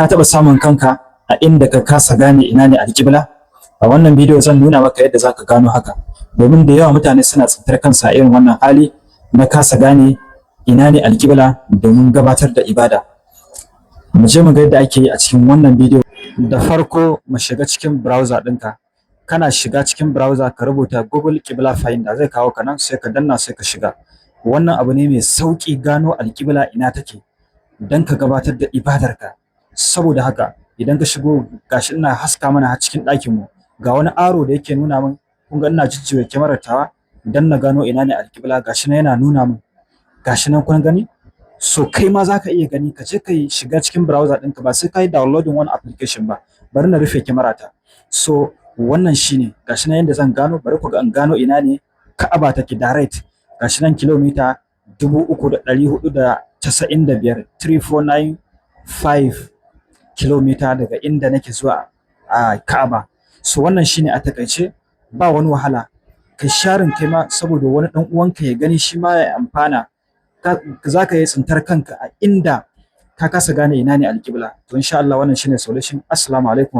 Ka taɓa samun kanka a inda ka kasa gane ina ne alƙibla? A wannan bidiyo zan nuna maka yadda za ka gano haka, domin da yawa mutane suna tsintar kansu a irin wannan hali na kasa gane ina ne alƙibla domin gabatar da ibada. Mu je mu ga yadda ake yi a cikin wannan bidiyo. Da farko mu shiga cikin browser ɗinka. Kana shiga cikin browser, ka rubuta Google Qibla Finder, zai kawo ka nan, sai ka danna, sai ka shiga. Wannan abu ne mai sauƙi, gano alƙibla ina take don ka gabatar da ibadarka. Saboda haka idan ka shigo, gashi ina haska mana har cikin ɗakin mu, ga wani arrow da yake nuna min. Kun ga ina jujjuya kyamarar tawa don na gano ina ne alƙibla. Gashi nan yana nuna min, gashi nan kun gani. So kai ma za ka iya gani, ka je ka shiga cikin browser ɗinka, ba sai ka yi downloading wani application ba. Bari na rufe kyamara ta. So wannan shine, gashi nan yanda zan gano. Bari ku ga in gano ina ne Ka'aba take direct. Gashi nan kilomita 3495, 3495 kilomita daga inda nake zuwa a Ka'aba. So wannan shine a takaice, ba wani wahala. Kai sharing kai ma saboda wani ɗan uwanka ya gani, shi ma ya amfana. Za ka yi tsintar kanka a inda ka kasa gane ina ne alƙibla. To insha Allah wannan shine solution. Assalamu alaikum.